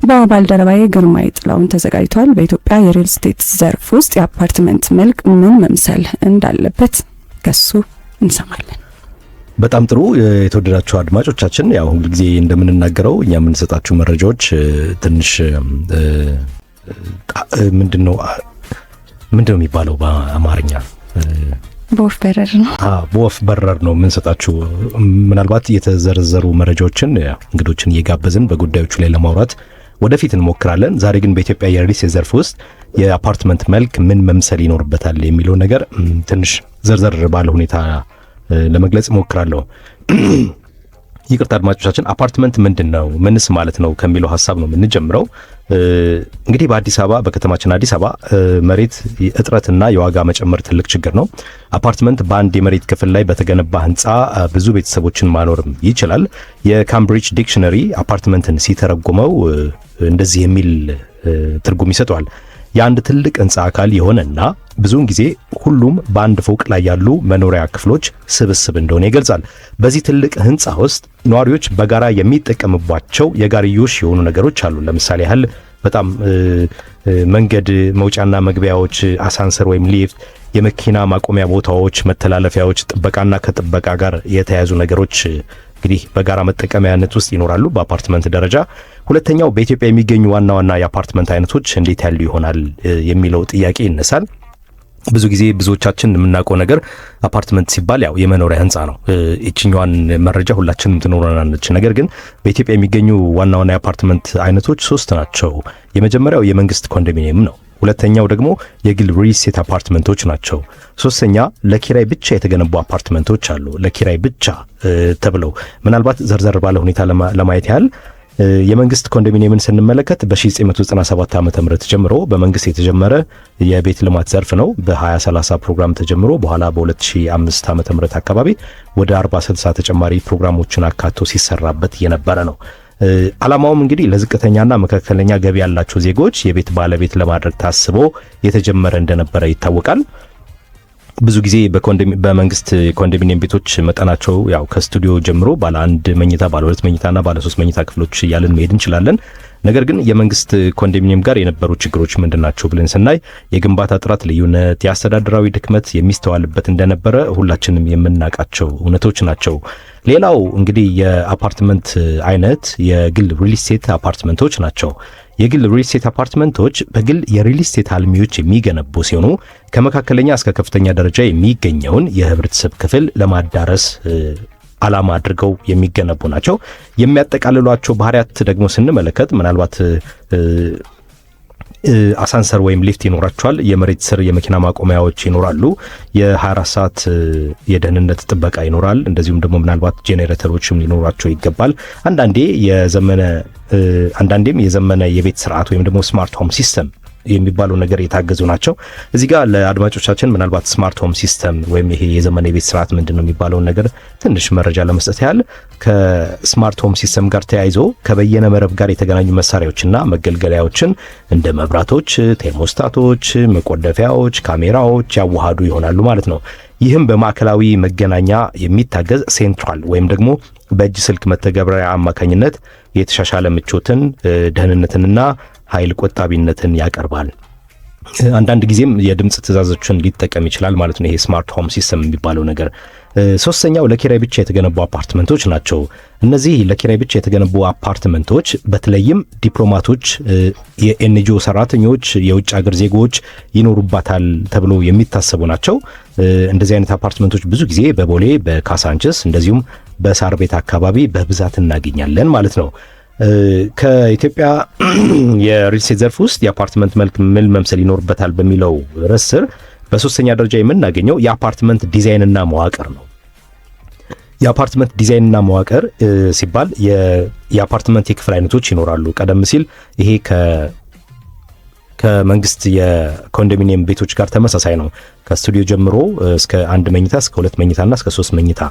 በባልደረባዬ ግርማይ ጥላውን ተዘጋጅቷል። በኢትዮጵያ የሪል ስቴት ዘርፍ ውስጥ የአፓርትመንት መልክ ምን መምሰል እንዳለበት ከሱ እንሰማለን። በጣም ጥሩ። የተወደዳችሁ አድማጮቻችን፣ ያው ሁልጊዜ እንደምንናገረው እኛ የምንሰጣችሁ መረጃዎች ትንሽ ምንድነው የሚባለው በአማርኛ? በወፍ በረር ነው። በወፍ በረር ነው የምንሰጣችሁ። ምናልባት የተዘረዘሩ መረጃዎችን እንግዶችን እየጋበዝን በጉዳዮቹ ላይ ለማውራት ወደፊት እንሞክራለን። ዛሬ ግን በኢትዮጵያ የሪል ስቴት ዘርፍ ውስጥ የአፓርትመንት መልክ ምን መምሰል ይኖርበታል የሚለው ነገር ትንሽ ዘርዘር ባለ ሁኔታ ለመግለጽ እሞክራለሁ። ይቅርታ አድማጮቻችን፣ አፓርትመንት ምንድን ነው፣ ምንስ ማለት ነው ከሚለው ሀሳብ ነው የምንጀምረው። እንግዲህ በአዲስ አበባ፣ በከተማችን አዲስ አበባ መሬት እጥረትና የዋጋ መጨመር ትልቅ ችግር ነው። አፓርትመንት በአንድ የመሬት ክፍል ላይ በተገነባ ህንፃ ብዙ ቤተሰቦችን ማኖርም ይችላል። የካምብሪጅ dictionary አፓርትመንትን ሲተረጉመው እንደዚህ የሚል ትርጉም ይሰጠዋል። የአንድ ትልቅ ህንፃ አካል የሆነና ብዙውን ጊዜ ሁሉም በአንድ ፎቅ ላይ ያሉ መኖሪያ ክፍሎች ስብስብ እንደሆነ ይገልጻል። በዚህ ትልቅ ህንፃ ውስጥ ነዋሪዎች በጋራ የሚጠቀምባቸው የጋርዮሽ የሆኑ ነገሮች አሉ። ለምሳሌ ያህል በጣም መንገድ፣ መውጫና መግቢያዎች፣ አሳንሰር ወይም ሊፍት፣ የመኪና ማቆሚያ ቦታዎች፣ መተላለፊያዎች፣ ጥበቃና ከጥበቃ ጋር የተያያዙ ነገሮች እንግዲህ በጋራ መጠቀሚያነት ውስጥ ይኖራሉ በአፓርትመንት ደረጃ። ሁለተኛው በኢትዮጵያ የሚገኙ ዋና ዋና የአፓርትመንት አይነቶች እንዴት ያሉ ይሆናል የሚለው ጥያቄ ይነሳል። ብዙ ጊዜ ብዙዎቻችን የምናውቀው ነገር አፓርትመንት ሲባል ያው የመኖሪያ ህንፃ ነው። ይችኛዋን መረጃ ሁላችንም ትኖረናለች። ነገር ግን በኢትዮጵያ የሚገኙ ዋና ዋና የአፓርትመንት አይነቶች ሶስት ናቸው። የመጀመሪያው የመንግስት ኮንዶሚኒየም ነው። ሁለተኛው ደግሞ የግል ሪል ስቴት አፓርትመንቶች ናቸው። ሶስተኛ ለኪራይ ብቻ የተገነቡ አፓርትመንቶች አሉ። ለኪራይ ብቻ ተብለው ምናልባት ዘርዘር ባለ ሁኔታ ለማየት ያህል የመንግስት ኮንዶሚኒየምን ስንመለከት በ1997 ዓ.ም ጀምሮ በመንግስት የተጀመረ የቤት ልማት ዘርፍ ነው። በ2030 ፕሮግራም ተጀምሮ በኋላ በ2005 ዓ.ም አካባቢ ወደ 4060 ተጨማሪ ፕሮግራሞችን አካቶ ሲሰራበት የነበረ ነው። ዓላማውም እንግዲህ ለዝቅተኛና መካከለኛ ገቢ ያላቸው ዜጎች የቤት ባለቤት ለማድረግ ታስቦ የተጀመረ እንደነበረ ይታወቃል። ብዙ ጊዜ በመንግስት ኮንዶሚኒየም ቤቶች መጠናቸው ያው ከስቱዲዮ ጀምሮ ባለ አንድ መኝታ፣ ባለ ሁለት መኝታና ባለ ሶስት መኝታ ክፍሎች እያልን መሄድ እንችላለን። ነገር ግን የመንግስት ኮንዶሚኒየም ጋር የነበሩ ችግሮች ምንድናቸው ብለን ስናይ የግንባታ ጥራት ልዩነት፣ የአስተዳደራዊ ድክመት የሚስተዋልበት እንደነበረ ሁላችንም የምናውቃቸው እውነቶች ናቸው። ሌላው እንግዲህ የአፓርትመንት አይነት የግል ሪል ስቴት አፓርትመንቶች ናቸው። የግል ሪል ስቴት አፓርትመንቶች በግል የሪል ስቴት አልሚዎች የሚገነቡ ሲሆኑ ከመካከለኛ እስከ ከፍተኛ ደረጃ የሚገኘውን የህብረተሰብ ክፍል ለማዳረስ ዓላማ አድርገው የሚገነቡ ናቸው። የሚያጠቃልሏቸው ባህሪያት ደግሞ ስንመለከት ምናልባት አሳንሰር ወይም ሊፍት ይኖራቸዋል። የመሬት ስር የመኪና ማቆሚያዎች ይኖራሉ። የ24 ሰዓት የደህንነት ጥበቃ ይኖራል። እንደዚሁም ደግሞ ምናልባት ጄኔሬተሮችም ሊኖራቸው ይገባል። አንዳንዴም የዘመነ የቤት ስርዓት ወይም ደግሞ smart home system የሚባለው ነገር የታገዙ ናቸው። እዚህ ጋር ለአድማጮቻችን ምናልባት smart home system ወይም ይሄ የዘመነ የቤት ስርዓት ምንድን ነው የሚባለውን ነገር ትንሽ መረጃ ለመስጠት ያህል ከ smart home system ጋር ተያይዞ ከበየነ መረብ ጋር የተገናኙ መሳሪያዎችና መገልገያዎችን እንደ መብራቶች፣ ቴርሞስታቶች፣ መቆለፊያዎች፣ ካሜራዎች ያዋሃዱ ይሆናሉ ማለት ነው። ይህም በማዕከላዊ መገናኛ የሚታገዝ central ወይም ደግሞ በእጅ ስልክ መተግበሪያ አማካኝነት የተሻሻለ ምቾትን፣ ደህንነትንና ኃይል ቆጣቢነትን ያቀርባል። አንዳንድ ጊዜም የድምፅ ትዕዛዞችን ሊጠቀም ይችላል ማለት ነው። ይሄ smart home system የሚባለው ነገር። ሶስተኛው ለኪራይ ብቻ የተገነቡ አፓርትመንቶች ናቸው። እነዚህ ለኪራይ ብቻ የተገነቡ አፓርትመንቶች በተለይም ዲፕሎማቶች፣ የ NGO ሰራተኞች፣ የውጭ ሀገር ዜጎች ይኖሩባታል ተብሎ የሚታሰቡ ናቸው። እንደዚህ አይነት አፓርትመንቶች ብዙ ጊዜ በቦሌ፣ በካሳንችስ እንደዚሁም በሳር ቤት አካባቢ በብዛት እናገኛለን ማለት ነው። ከኢትዮጵያ የሪል ስቴት ዘርፍ ውስጥ የአፓርትመንት መልክ ምን መምሰል ይኖርበታል በሚለው ርዕስ ስር በሶስተኛ ደረጃ የምናገኘው የአፓርትመንት ዲዛይንና መዋቅር ነው። የአፓርትመንት ዲዛይንና መዋቅር ሲባል የአፓርትመንት የክፍል አይነቶች ይኖራሉ። ቀደም ሲል ይሄ ከመንግስት የኮንዶሚኒየም ቤቶች ጋር ተመሳሳይ ነው። ከስቱዲዮ ጀምሮ እስከ አንድ መኝታ፣ እስከ ሁለት መኝታና እስከ ሶስት መኝታ፣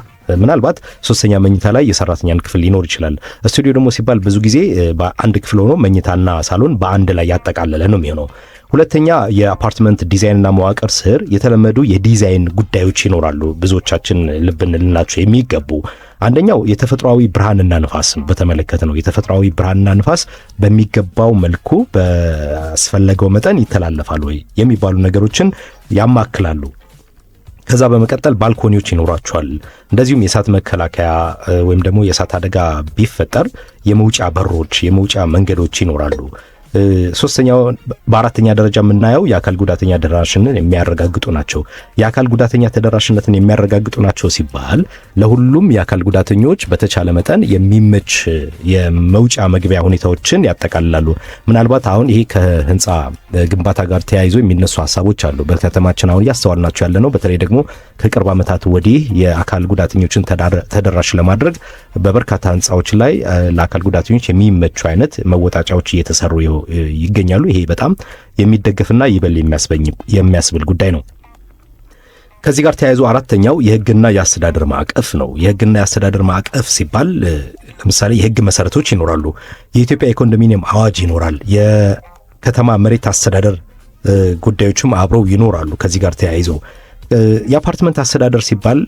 ምናልባት ሶስተኛ መኝታ ላይ የሰራተኛን ክፍል ሊኖር ይችላል። ስቱዲዮ ደግሞ ሲባል ብዙ ጊዜ በአንድ ክፍል ሆኖ መኝታና ሳሎን በአንድ ላይ ያጠቃለለ ነው የሚሆነው። ሁለተኛ የአፓርትመንት ዲዛይንና መዋቅር ስር የተለመዱ የዲዛይን ጉዳዮች ይኖራሉ። ብዙዎቻችን ልብ ልንላቸው የሚገቡ፣ አንደኛው የተፈጥሯዊ ብርሃንና ንፋስ በተመለከተ ነው። የተፈጥሯዊ ብርሃንና ንፋስ በሚገባው መልኩ በአስፈለገው መጠን ይተላለፋል ወይ የሚባሉ ነገሮችን ያማክላሉ። ከዛ በመቀጠል ባልኮኒዎች ይኖሯቸዋል። እንደዚሁም የእሳት መከላከያ ወይም ደግሞ የእሳት አደጋ ቢፈጠር የመውጫ በሮች፣ የመውጫ መንገዶች ይኖራሉ። ሶስተኛው በአራተኛ ደረጃ የምናየው የአካል ጉዳተኛ ተደራሽነትን የሚያረጋግጡ ናቸው። የአካል ጉዳተኛ ተደራሽነትን የሚያረጋግጡ ናቸው ሲባል ለሁሉም የአካል ጉዳተኞች በተቻለ መጠን የሚመች የመውጫ መግቢያ ሁኔታዎችን ያጠቃልላሉ። ምናልባት አሁን ይሄ ከህንፃ ግንባታ ጋር ተያይዞ የሚነሱ ሀሳቦች አሉ። በከተማችን አሁን እያስተዋልናቸው ያለ ነው። በተለይ ደግሞ ከቅርብ ዓመታት ወዲህ የአካል ጉዳተኞችን ተደራሽ ለማድረግ በበርካታ ህንፃዎች ላይ ለአካል ጉዳተኞች የሚመቹ አይነት መወጣጫዎች እየተሰሩ ይገኛሉ። ይሄ በጣም የሚደገፍና ይበል የሚያስብል ጉዳይ ነው። ከዚህ ጋር ተያይዞ አራተኛው የህግና የአስተዳደር ማዕቀፍ ነው። የህግና የአስተዳደር ማዕቀፍ ሲባል ለምሳሌ የህግ መሰረቶች ይኖራሉ። የኢትዮጵያ የኮንዶሚኒየም አዋጅ ይኖራል። የከተማ መሬት አስተዳደር ጉዳዮችም አብረው ይኖራሉ። ከዚህ ጋር ተያይዞ የአፓርትመንት አስተዳደር ሲባል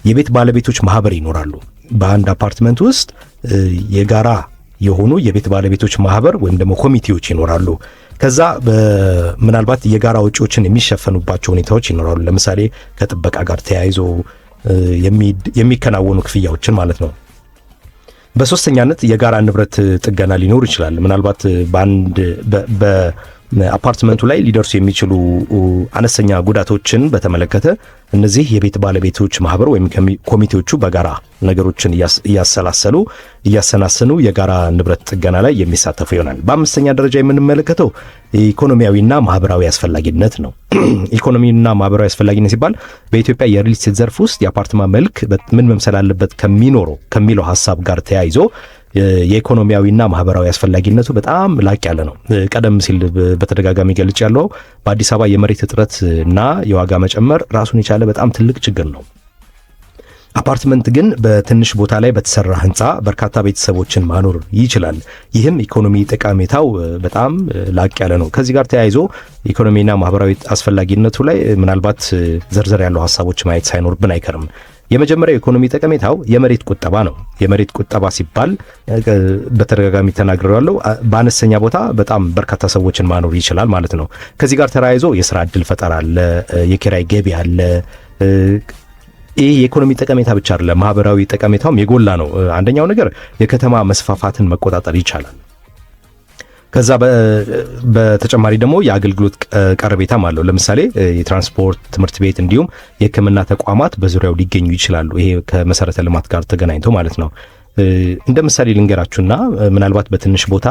የቤት ባለቤቶች ማህበር ይኖራሉ። በአንድ አፓርትመንት ውስጥ የጋራ የሆኑ የቤት ባለቤቶች ማህበር ወይም ደግሞ ኮሚቴዎች ይኖራሉ። ከዛ ምናልባት የጋራ ወጪዎችን የሚሸፈኑባቸው ሁኔታዎች ይኖራሉ። ለምሳሌ ከጥበቃ ጋር ተያይዞ የሚከናወኑ ክፍያዎችን ማለት ነው። በሶስተኛነት የጋራ ንብረት ጥገና ሊኖር ይችላል። ምናልባት በአንድ በአፓርትመንቱ ላይ ሊደርሱ የሚችሉ አነስተኛ ጉዳቶችን በተመለከተ እነዚህ የቤት ባለቤቶች ማህበር ወይም ኮሚቴዎቹ በጋራ ነገሮችን እያሰላሰሉ እያሰናሰኑ የጋራ ንብረት ጥገና ላይ የሚሳተፉ ይሆናል። በአምስተኛ ደረጃ የምንመለከተው ኢኮኖሚያዊና ማህበራዊ አስፈላጊነት ነው። ኢኮኖሚና ማህበራዊ አስፈላጊነት ሲባል በኢትዮጵያ የሪል ስቴት ዘርፍ ውስጥ የአፓርትማ መልክ ምን መምሰል አለበት ከሚኖረው ከሚለው ሀሳብ ጋር ተያይዞ የኢኮኖሚያዊና ማህበራዊ አስፈላጊነቱ በጣም ላቅ ያለ ነው። ቀደም ሲል በተደጋጋሚ ገልጭ ያለው በአዲስ አበባ የመሬት እጥረት እና የዋጋ መጨመር ራሱን የቻለ በጣም ትልቅ ችግር ነው። አፓርትመንት ግን በትንሽ ቦታ ላይ በተሰራ ህንፃ በርካታ ቤተሰቦችን ማኖር ይችላል። ይህም ኢኮኖሚ ጠቀሜታው በጣም ላቅ ያለ ነው። ከዚህ ጋር ተያይዞ ኢኮኖሚና ማህበራዊ አስፈላጊነቱ ላይ ምናልባት ዘርዘር ያሉ ሀሳቦች ማየት ሳይኖርብን አይቀርም። የመጀመሪያው ኢኮኖሚ ጠቀሜታው የመሬት ቁጠባ ነው። የመሬት ቁጠባ ሲባል በተደጋጋሚ ተናግሬዋለሁ። በአነስተኛ ቦታ በጣም በርካታ ሰዎችን ማኖር ይችላል ማለት ነው። ከዚህ ጋር ተያይዞ የስራ እድል ፈጠራ አለ፣ የኪራይ ገቢ አለ። ይህ የኢኮኖሚ ጠቀሜታ ብቻ አይደለም፣ ማህበራዊ ጠቀሜታውም የጎላ ነው። አንደኛው ነገር የከተማ መስፋፋትን መቆጣጠር ይቻላል። ከዛ በተጨማሪ ደግሞ የአገልግሎት ቀረቤታም አለው። ለምሳሌ የትራንስፖርት፣ ትምህርት ቤት እንዲሁም የሕክምና ተቋማት በዙሪያው ሊገኙ ይችላሉ። ይሄ ከመሰረተ ልማት ጋር ተገናኝቶ ማለት ነው። እንደ ምሳሌ ልንገራችሁና ምናልባት በትንሽ ቦታ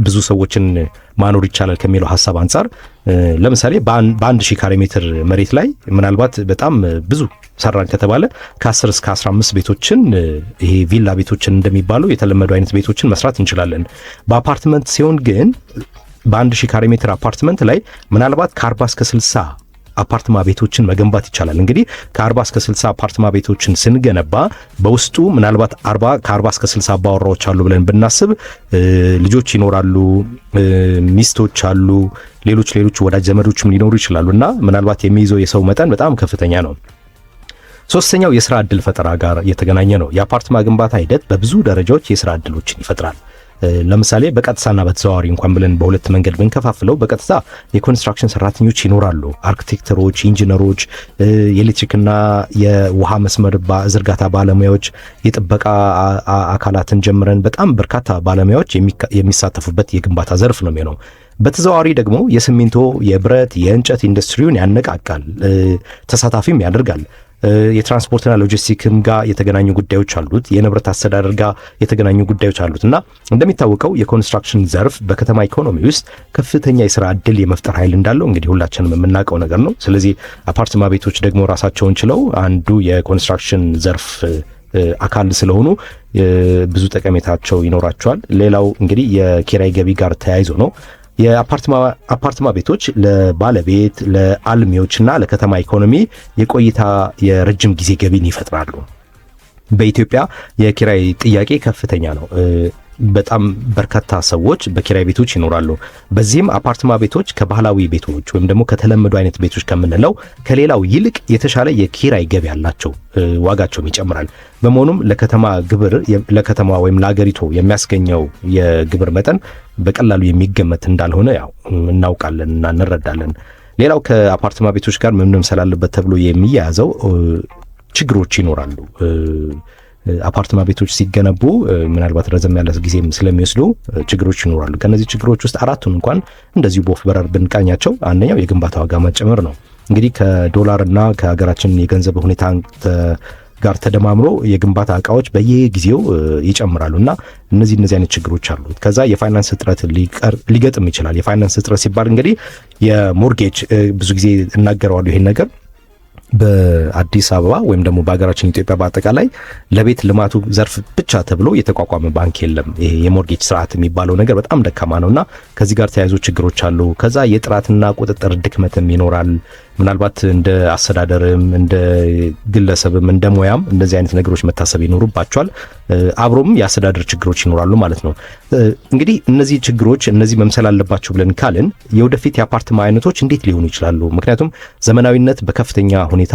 ብዙ ሰዎችን ማኖር ይቻላል ከሚለው ሀሳብ አንጻር ለምሳሌ በ1000 ካሬ ሜትር መሬት ላይ ምናልባት በጣም ብዙ ሰራን ከተባለ ከ10 እስከ 15 ቤቶችን ይሄ ቪላ ቤቶችን እንደሚባሉ የተለመዱ አይነት ቤቶችን መስራት እንችላለን። በአፓርትመንት ሲሆን ግን በ1000 ካሬ ሜትር አፓርትመንት ላይ ምናልባት ከ40 እስከ 60 አፓርትማ ቤቶችን መገንባት ይቻላል። እንግዲህ ከ40 እስከ 60 አፓርትማ ቤቶችን ስንገነባ በውስጡ ምናልባት ከ40 እስከ 60 አባወራዎች አሉ ብለን ብናስብ ልጆች ይኖራሉ፣ ሚስቶች አሉ፣ ሌሎች ወዳጅ ዘመዶችም ሊኖሩ ይችላሉ እና ምናልባት የሚይዘው የሰው መጠን በጣም ከፍተኛ ነው። ሶስተኛው የስራ ዕድል ፈጠራ ጋር የተገናኘ ነው። የአፓርትማ ግንባታ ሂደት በብዙ ደረጃዎች የስራ ዕድሎችን ይፈጥራል። ለምሳሌ በቀጥታና በተዘዋዋሪ እንኳን ብለን በሁለት መንገድ ብንከፋፍለው በቀጥታ የኮንስትራክሽን ሰራተኞች ይኖራሉ። አርክቴክተሮች፣ ኢንጂነሮች፣ የኤሌክትሪክና የውሃ መስመር ዝርጋታ ባለሙያዎች፣ የጥበቃ አካላትን ጀምረን በጣም በርካታ ባለሙያዎች የሚሳተፉበት የግንባታ ዘርፍ ነው የሚሆነው። በተዘዋዋሪ ደግሞ የሲሚንቶ፣ የብረት፣ የእንጨት ኢንዱስትሪውን ያነቃቃል፣ ተሳታፊም ያደርጋል። የትራንስፖርትና ሎጂስቲክም ጋር የተገናኙ ጉዳዮች አሉት። የንብረት አስተዳደር ጋር የተገናኙ ጉዳዮች አሉት እና እንደሚታወቀው የኮንስትራክሽን ዘርፍ በከተማ ኢኮኖሚ ውስጥ ከፍተኛ የስራ እድል የመፍጠር ኃይል እንዳለው እንግዲህ ሁላችንም የምናውቀው ነገር ነው። ስለዚህ አፓርትማ ቤቶች ደግሞ ራሳቸውን ችለው አንዱ የኮንስትራክሽን ዘርፍ አካል ስለሆኑ ብዙ ጠቀሜታቸው ይኖራቸዋል። ሌላው እንግዲህ የኪራይ ገቢ ጋር ተያይዞ ነው። የአፓርትማ ቤቶች ለባለቤት ለአልሚዎችና ለከተማ ኢኮኖሚ የቆይታ የረጅም ጊዜ ገቢን ይፈጥራሉ። በኢትዮጵያ የኪራይ ጥያቄ ከፍተኛ ነው። በጣም በርካታ ሰዎች በኪራይ ቤቶች ይኖራሉ። በዚህም አፓርትማ ቤቶች ከባህላዊ ቤቶች ወይም ደግሞ ከተለመዱ አይነት ቤቶች ከምንለው ከሌላው ይልቅ የተሻለ የኪራይ ገቢ ያላቸው፣ ዋጋቸውም ይጨምራል። በመሆኑም ለከተማ ግብር፣ ለከተማ ወይም ለሀገሪቱ የሚያስገኘው የግብር መጠን በቀላሉ የሚገመት እንዳልሆነ ያው እናውቃለን እና እንረዳለን። ሌላው ከአፓርትማ ቤቶች ጋር ምን መምሰል አለበት ተብሎ የሚያያዘው ችግሮች ይኖራሉ። አፓርትማ ቤቶች ሲገነቡ ምናልባት ረዘም ያለ ጊዜም ስለሚወስዱ ችግሮች ይኖራሉ። ከነዚህ ችግሮች ውስጥ አራቱን እንኳን እንደዚሁ በወፍ በረር ብንቃኛቸው፣ አንደኛው የግንባታ ዋጋ መጨመር ነው። እንግዲህ ከዶላርና ከሀገራችን የገንዘብ ሁኔታ ጋር ተደማምሮ የግንባታ እቃዎች በየጊዜው ይጨምራሉ እና እነዚህ አይነት ችግሮች አሉ። ከዛ የፋይናንስ እጥረት ሊገጥም ይችላል። የፋይናንስ እጥረት ሲባል እንግዲህ የ mortgage፣ ብዙ ጊዜ እናገረዋለሁ ይሄን ነገር፣ በአዲስ አበባ ወይም ደግሞ በሀገራችን ኢትዮጵያ በአጠቃላይ ለቤት ልማቱ ዘርፍ ብቻ ተብሎ የተቋቋመ ባንክ የለም። ይሄ የ mortgage ስርዓት የሚባለው ነገር በጣም ደካማ ነውና ከዚህ ጋር ተያይዞ ችግሮች አሉ። ከዛ የጥራትና ቁጥጥር ድክመትም ይኖራል። ምናልባት እንደ አስተዳደርም፣ እንደ ግለሰብም፣ እንደ ሙያም እንደዚህ አይነት ነገሮች መታሰብ ይኖሩባቸዋል። አብሮም የአስተዳደር ችግሮች ይኖራሉ ማለት ነው። እንግዲህ እነዚህ ችግሮች እነዚህ መምሰል አለባቸው ብለን ካልን የወደፊት የአፓርትማ አይነቶች እንዴት ሊሆኑ ይችላሉ? ምክንያቱም ዘመናዊነት በከፍተኛ ሁኔታ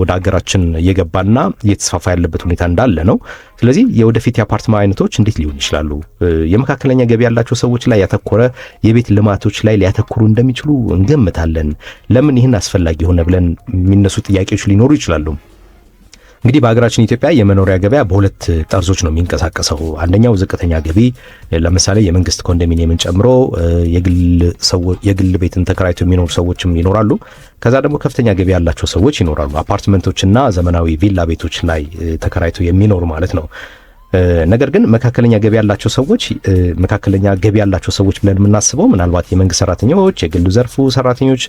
ወደ ሀገራችን እየገባና እየተስፋፋ ያለበት ሁኔታ እንዳለ ነው። ስለዚህ የወደፊት የአፓርትማ አይነቶች እንዴት ሊሆኑ ይችላሉ? የመካከለኛ ገቢ ያላቸው ሰዎች ላይ ያተኮረ የቤት ልማቶች ላይ ሊያተኩሩ እንደሚችሉ እንገምታለን። ለምን ይህን አስፈላጊ ሆነ ብለን የሚነሱ ጥያቄዎች ሊኖሩ ይችላሉ። እንግዲህ በሀገራችን ኢትዮጵያ የመኖሪያ ገበያ በሁለት ጠርዞች ነው የሚንቀሳቀሰው። አንደኛው ዝቅተኛ ገቢ፣ ለምሳሌ የመንግስት ኮንዶሚኒየምን ጨምሮ የግል ቤትን ተከራይቶ የሚኖሩ ሰዎችም ይኖራሉ። ከዛ ደግሞ ከፍተኛ ገቢ ያላቸው ሰዎች ይኖራሉ። አፓርትመንቶችና ዘመናዊ ቪላ ቤቶች ላይ ተከራይቶ የሚኖሩ ማለት ነው። ነገር ግን መካከለኛ ገቢ ያላቸው ሰዎች ብለን የምናስበው ምናልባት የመንግስት ሰራተኞች፣ የግሉ ዘርፉ ሰራተኞች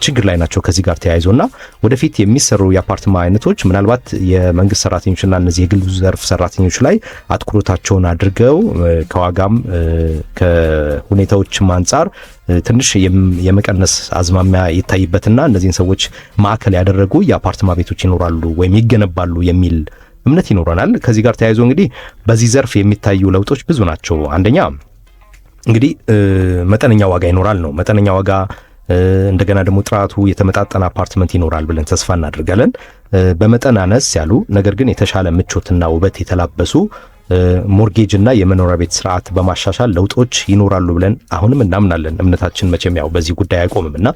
ችግር ላይ ናቸው። ከዚህ ጋር ተያይዞና ወደፊት የሚሰሩ የአፓርትማ አይነቶች ምናልባት የመንግስት ሰራተኞችና እነዚህ የግሉ ዘርፍ ሰራተኞች ላይ አትኩሮታቸውን አድርገው ከዋጋም ከሁኔታዎችም አንጻር ትንሽ የመቀነስ አዝማሚያ ይታይበትና እነዚህን ሰዎች ማዕከል ያደረጉ የአፓርትማ ቤቶች ይኖራሉ ወይም ይገነባሉ የሚል እምነት ይኖረናል። ከዚህ ጋር ተያይዞ እንግዲህ በዚህ ዘርፍ የሚታዩ ለውጦች ብዙ ናቸው። አንደኛ እንግዲህ መጠነኛ ዋጋ ይኖራል ነው። መጠነኛ ዋጋ፣ እንደገና ደግሞ ጥራቱ የተመጣጠነ አፓርትመንት ይኖራል ብለን ተስፋ እናደርጋለን። በመጠን አነስ ያሉ ነገር ግን የተሻለ ምቾትና ውበት የተላበሱ፣ mortgage እና የመኖሪያ ቤት ስርዓት በማሻሻል ለውጦች ይኖራሉ ብለን አሁንም እናምናለን። እምነታችን መቼም ያው በዚህ ጉዳይ አይቆምም እና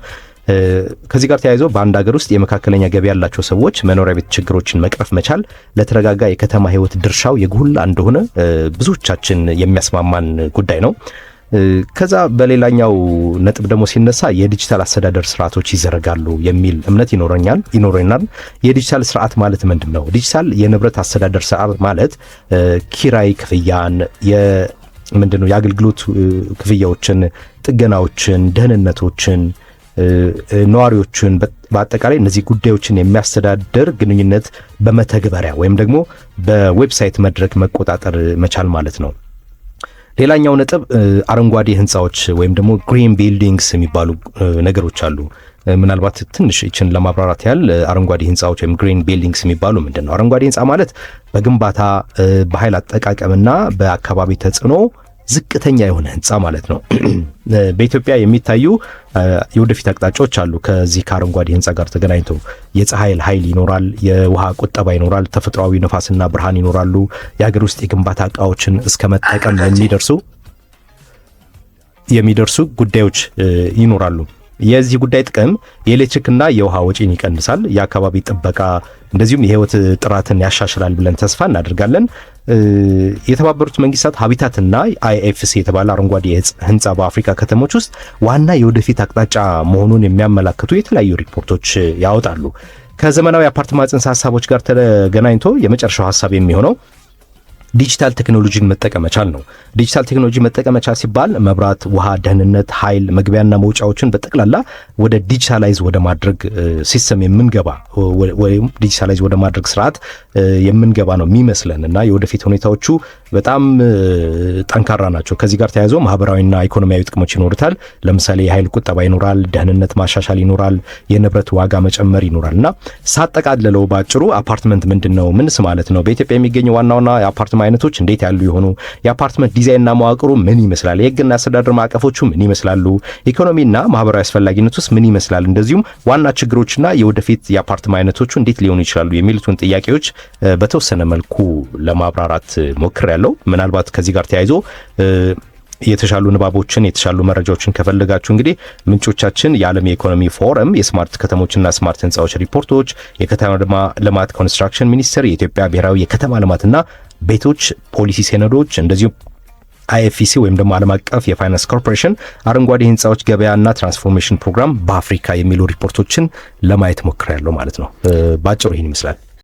ከዚህ ጋር ተያይዞ በአንድ ሀገር ውስጥ የመካከለኛ ገቢ ያላቸው ሰዎች መኖሪያ ቤት ችግሮችን መቅረፍ መቻል ለተረጋጋ የከተማ ሕይወት ድርሻው የጎላ እንደሆነ ብዙዎቻችን የሚያስማማን ጉዳይ ነው። ከዛ በሌላኛው ነጥብ ደግሞ ሲነሳ የዲጂታል አስተዳደር ስርዓቶች ይዘረጋሉ የሚል እምነት ይኖረናል። የዲጂታል ስርዓት ማለት ምንድን ነው? ዲጂታል የንብረት አስተዳደር ስርዓት ማለት ኪራይ ክፍያን፣ ምንድን ነው፣ የአገልግሎት ክፍያዎችን፣ ጥገናዎችን፣ ደህንነቶችን፣ ነዋሪዎችን፣ በአጠቃላይ እነዚህ ጉዳዮችን የሚያስተዳድር ግንኙነት በመተግበሪያ ወይም ደግሞ በ website መድረክ መቆጣጠር መቻል ማለት ነው። ሌላኛው ነጥብ አረንጓዴ ህንፃዎች ወይም ደግሞ green buildings የሚባሉ ነገሮች አሉ። ምናልባት ትንሽ ይችን ለማብራራት ያህል አረንጓዴ ህንፃዎች ወይም green buildings የሚባሉ ምንድን ነው? አረንጓዴ ህንፃ ማለት በግንባታ፣ በኃይል አጠቃቀምና በአካባቢ ተጽዕኖ ዝቅተኛ የሆነ ህንፃ ማለት ነው። በኢትዮጵያ የሚታዩ የወደፊት አቅጣጫዎች አሉ። ከዚህ ከአረንጓዴ ህንፃ ጋር ተገናኝቶ የፀሐይ ኃይል ይኖራል፣ የውሃ ቁጠባ ይኖራል፣ ተፈጥሯዊ ነፋስና ብርሃን ይኖራሉ። የሀገር ውስጥ የግንባታ እቃዎችን እስከ መጠቀም የሚደርሱ ጉዳዮች ይኖራሉ። የዚህ ጉዳይ ጥቅም የኤሌክትሪክና የውሃ ወጪን ይቀንሳል፣ የአካባቢ ጥበቃ እንደዚሁም የህይወት ጥራትን ያሻሽላል ብለን ተስፋ እናደርጋለን። የተባበሩት መንግስታት ሀቢታትና IFC የተባለ አረንጓዴ ህንፃ በአፍሪካ ከተሞች ውስጥ ዋና የወደፊት አቅጣጫ መሆኑን የሚያመላክቱ የተለያዩ ሪፖርቶች ያወጣሉ። ከዘመናዊ አፓርትማ ጽንሰ ሀሳቦች ጋር ተገናኝቶ የመጨረሻው ሀሳብ የሚሆነው ዲጂታል ቴክኖሎጂን መጠቀም መቻል ነው። ዲጂታል ቴክኖሎጂ መጠቀም መቻል ሲባል መብራት፣ ውሃ፣ ደህንነት፣ ኃይል፣ መግቢያና መውጫዎችን በጠቅላላ ወደ digitalize ወደ ማድረግ system የምንገባ ወይም digitalize ወደ ማድረግ ስርዓት የምንገባ ነው የሚመስለን እና የወደፊት ሁኔታዎቹ በጣም ጠንካራ ናቸው። ከዚህ ጋር ተያይዞ ማህበራዊና ኢኮኖሚያዊ ጥቅሞች ይኖሩታል። ለምሳሌ የኃይል ቁጠባ ይኖራል፣ ደህንነት ማሻሻል ይኖራል፣ የንብረት ዋጋ መጨመር ይኖራል እና ሳጠቃልለው ባጭሩ አፓርትመንት ምንድን ነው? ምንስ ማለት ነው? በኢትዮጵያ የሚገኙ ዋና ዋና የአፓርትማ የአፓርትማ አይነቶች እንዴት ያሉ የሆኑ፣ የአፓርትመንት ዲዛይንና መዋቅሩ ምን ይመስላል፣ የህግና አስተዳደር ማዕቀፎቹ ምን ይመስላሉ፣ ኢኮኖሚና ማህበራዊ አስፈላጊነት ውስጥ ምን ይመስላል፣ እንደዚሁም ዋና ችግሮችና የወደፊት የአፓርትማ አይነቶቹ እንዴት ሊሆኑ ይችላሉ የሚሉትን ጥያቄዎች በተወሰነ መልኩ ለማብራራት ሞክሬያለሁ። ምናልባት ከዚህ ጋር ተያይዞ የተሻሉ ንባቦችን፣ የተሻሉ መረጃዎችን ከፈለጋችሁ እንግዲህ ምንጮቻችን የዓለም የኢኮኖሚ ፎረም የ smart ከተሞችና smart ህንፃዎች ሪፖርቶች፣ የከተማ ልማት ኮንስትራክሽን ሚኒስቴር፣ የኢትዮጵያ ብሔራዊ የከተማ ልማትና ቤቶች ፖሊሲ ሰነዶች፣ እንደዚሁም IFC ወይም ደግሞ ዓለም አቀፍ የፋይናንስ ኮርፖሬሽን አረንጓዴ ህንፃዎች ገበያና transformation ፕሮግራም በአፍሪካ የሚሉ ሪፖርቶችን ለማየት ሞክሬያለሁ ማለት ነው። ባጭሩ ይህን ይመስላል።